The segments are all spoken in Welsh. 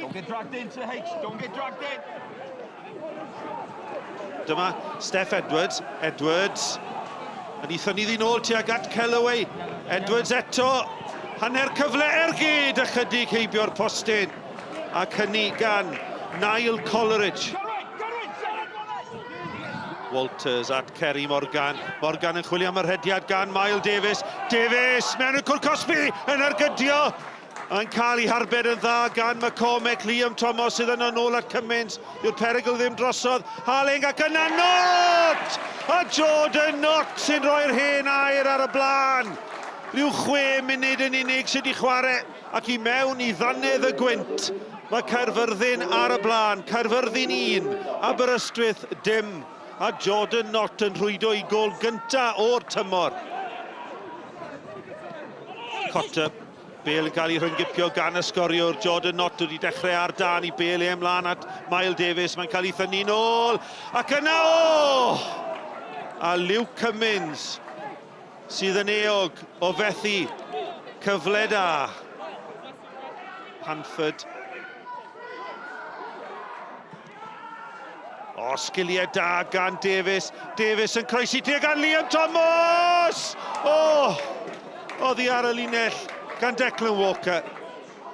Don't get dragged in, Sir H. Don't get dragged in. Dyma Steff Edwards. Edwards yn ei thynnu ddi'n ôl tuag at Kellaway. Edwards eto. Hanner cyfle ergyd ychydig heibio'r postyn. Ac hynny gan Niall Coleridge. Walters at Kerry Morgan. Morgan yn chwilio am yr rhediad gan Mael Davies. Davies mewn y cwr cosbi yn ergydio. Yn cael ei harbed yn dda gan McCormick. Liam Thomas sydd yno nôl at Cummins. Dyw'r perygl ddim drosodd. Harling ac yna Knott! A Jordan Knott sy'n rhoi'r hen air ar y blaen. Rhyw 6 munud yn unig sydd wedi chwarae ac i mewn i ddannedd y gwynt. Mae Caerfyrddin ar y blaen. Caerfyrddin 1, Aberystwyth dim. A Jordan Knott yn rhwydo i gôl gynta o'r tymor. Cotter Bale yn cael ei rhyngipio gan y sgoriwr Jordan Knott wedi dechrau ar dan i Bale e ymlaen at Mael Davies. Mae'n cael ei thynnu nôl ac yna o! A Luke Cummins sydd yn eog o fethu cyfle da. Hanford. O, sgiliau da gan Davies. Davies yn croesi tuag at Liam Thomas! O! Oddi ar y linell gan Declan Walker.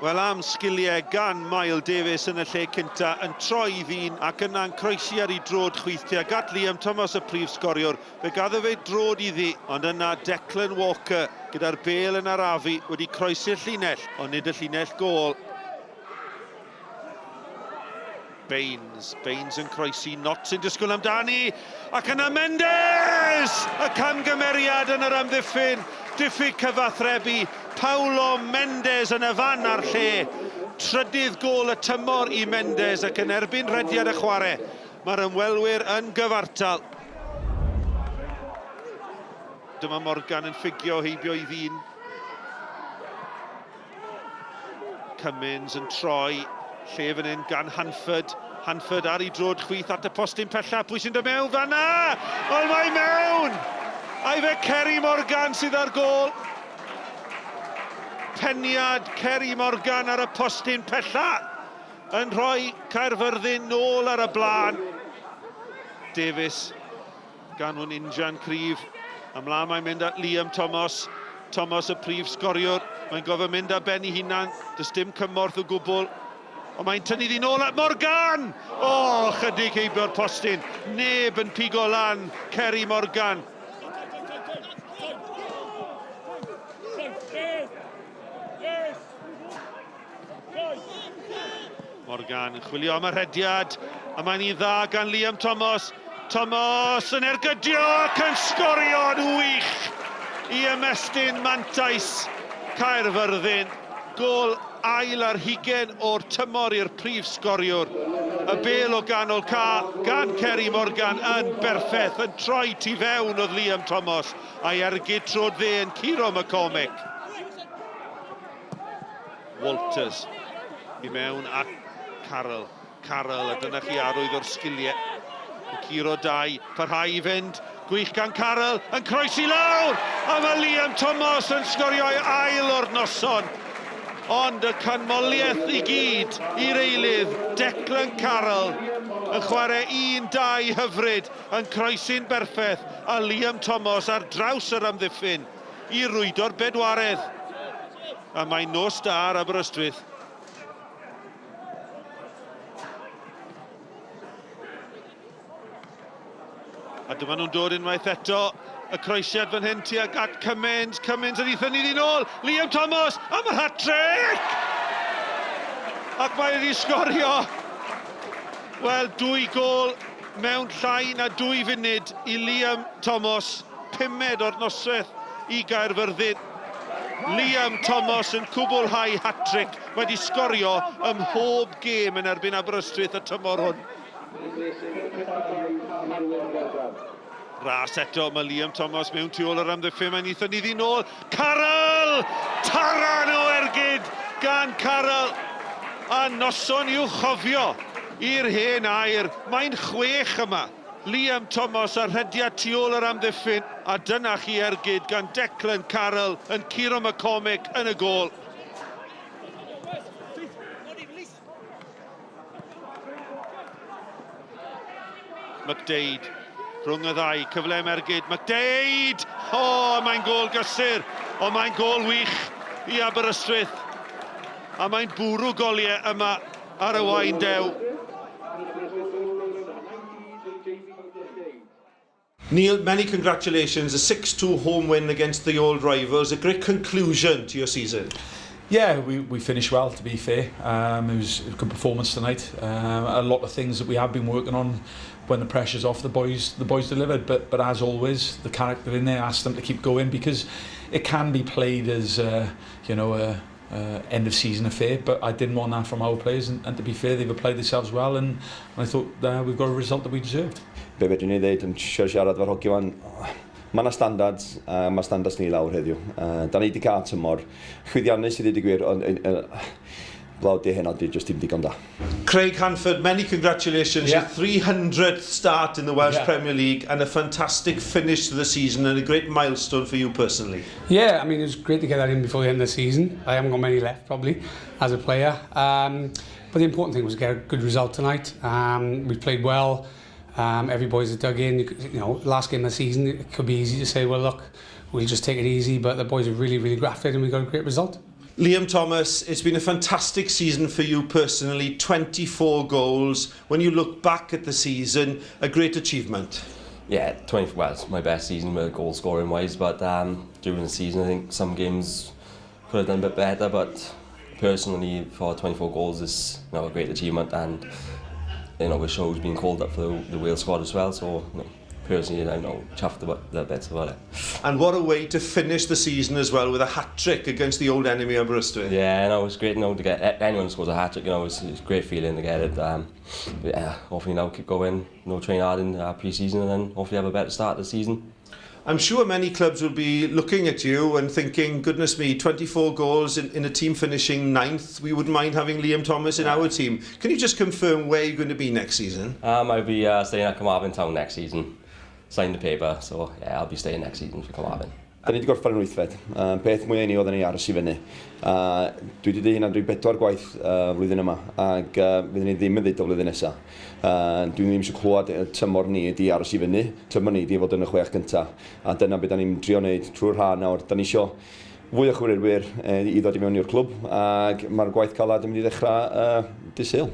Wel, am sgiliau gan Mael Davies yn y lle cynta, yn troi i ddyn ac yna'n croesi ar ei drod chwith tuag at Liam Thomas, y prif sgoriwr. Fe gaddo fe drod iddi, ond yna Declan Walker gyda'r bêl yn arafu wedi croesi'r llinell, ond nid y llinell gôl. Baines, Baines yn croesi, Knott sy'n disgwyl amdani, ac yna Mendes! Y camgymeriad yn yr amddiffyn, diffyg cyfathrebu, Paulo Mendes yn y fan a'r lle. Trydydd gôl y tymor i Mendes ac yn erbyn rhediad y chwarae. Mae'r ymwelwyr yn gyfartal. Dyma Morgan yn ffugio heibio i ddyn. Cummins yn troi lle fan hyn gan Hanford. Hanford ar ei drod chwith at y postyn pella. Pwy sy'n dod mewn fanna? Wel, mae mewn! Ai fe Kerry Morgan sydd ar gôl. Peniad Kerry Morgan ar y postyn pella yn rhoi Caerfyrddin nôl ar y blaen. Davies Gan hwn injan cryf. Ymlaen mae'n mynd at Liam Thomas. Thomas y prif sgoriwr. Mae'n gofio mynd ar ben ei hunan. Does dim cymorth o gwbl. Ond mae'n tynnu ddi nôl at Morgan! O, oh, chydig heibio'r postyn. Neb yn pigo lan Kerry Morgan. Morgan yn chwilio am y rhediad, a mae'n un dda gan Liam Thomas. Thomas yn ergydio ac yn sgorio'n wych i ymestyn mantais Caerfyrddin. Gôl ail ar hugen o'r tymor i'r prif sgoriwr. Y bêl o ganol ca gan Kerry Morgan yn berffeth, yn troi tu fewn oedd Liam Thomas a'i ergyd trod dde yn curo McCormick. Walters i mewn at Carroll. Carroll, a dyna chi arwydd o'r sgiliau. Yn curo dau, parhau i fynd. Gwych gan Carroll, yn croesi lawr! A mae Liam Thomas yn sgorio'i ail o'r noson. Ond y canmoliaeth i gyd i'r eilydd, Declan Carroll, yn chwarae 1-2 hyfryd, yn croesi'n berffaith, a Liam Thomas ar draws yr amddiffyn i rwydo'r bedwaredd. A mae'n nos da ar Aberystwyth. A dyma nhw'n dod unwaith eto. Y croesiad fan hyn tuag at Cummins. Cummins yn ei thynnu ddi'n ôl. Liam Thomas am yr hat-trick! Ac mae wedi sgorio. Wel, dwy gôl mewn llai na dwy funud i Liam Thomas. Pumed o'r noswaith i Gaerfyrddin. Liam Thomas yn cwblhau hat-trick, wedi sgorio ym mhob gêm yn erbyn Aberystwyth y tymor hwn. Ras eto, mae Liam Thomas mewn tu ôl yr amddiffyn, mae'n eitha ni ddyn nôl. Carroll! Taran o ergyd gan Carroll! A noson i'w chofio i'r hen air, mae'n chwech yma. Liam Thomas a rhediad tu ôl yr amddiffyn, a dyna chi ergyd gan Declan Carroll yn curo McCormick yn y gôl. McDade rhwng y ddau, cyfle am ergyd, McDade! O, oh, mae'n gôl gysur, ond mae'n gôl wych i Aberystwyth. A mae'n bwrw goliau yma ar y Waun Dew. Neil, many congratulations. A 6-2 home win against the old rivals. A great conclusion to your season. Yeah, we finished well, to be fair. It was a good performance tonight. A lot of things that we have been working on, when the pressure's off, the boys delivered. But as always, the character in there asked them to keep going because it can be played as a end of season affair. But I didn't want that from our players, and to be fair, they've applied themselves well, and I thought we've got a result that we deserved. Be fedrwn ni ddeud, yn trio siarad efo'r hogi wan, mae yna standards, mae standards ni lawr heddiw. Da ni wedi cael tymor llwyddiannus i ddweud y gwir, ond blawd di heno di just dim digon da. Craig Hanford, many congratulations. Your 300th start in the Welsh Premier League and a fantastic finish to the season and a great milestone for you personally. Yeah, I mean, it was great to get that in before the end of the season. I haven't got many left, probably, as a player. But the important thing was to get a good result tonight. We played well. Every boys have dug in. Last game of the season, it could be easy to say, "Well, look, we'll just take it easy." But the boys have really, really grafted and we got a great result. Liam Thomas, it's been a fantastic season for you personally, 24 goals. When you look back at the season, a great achievement. Yeah, 20, well, it's my best season with goal scoring wise, but during the season I think some games could have done a bit better, but personally for 24 goals is a great achievement, and it shows being called up for the Wales squad as well, so personally I'm not chuffed about the bits about it. And what a way to finish the season as well, with a hat-trick against the old enemy Aberystwyth. Yeah, no, it was great to get anyone who scores a hat-trick, it's a great feeling to get it. Yeah, hopefully now keep going, train hard in pre-season and then hopefully have a better start to the season. I'm sure many clubs will be looking at you and thinking, "Goodness me, 24 goals in a team finishing ninth. We wouldn't mind having Liam Thomas in our team." Can you just confirm where you're going to be next season? I'll be staying at Carmarthen Town next season. Signed the paper, so yeah, I'll be staying next season for Carmarthen. Da ni wedi gorffen yn wythfed. Peth mwyaf i ni oedd ni aros i fyny. Dwi wedi dweud hynna drwy bedwar gwaith flwyddyn yma, ac fyddwn ni ddim yn dweud o flwyddyn nesaf. Dwi ddim eisiau clywed tymor ni ydi aros i fyny, tymor ni ydi fod yn y chwech gyntaf. A dyna beth da ni'n drio wneud trwy'r ha nawr. Da ni eisiau fwy o chwaraewyr i ddod i mewn i'r clwb, ac mae'r gwaith calad yn mynd i ddechrau dydd Sul.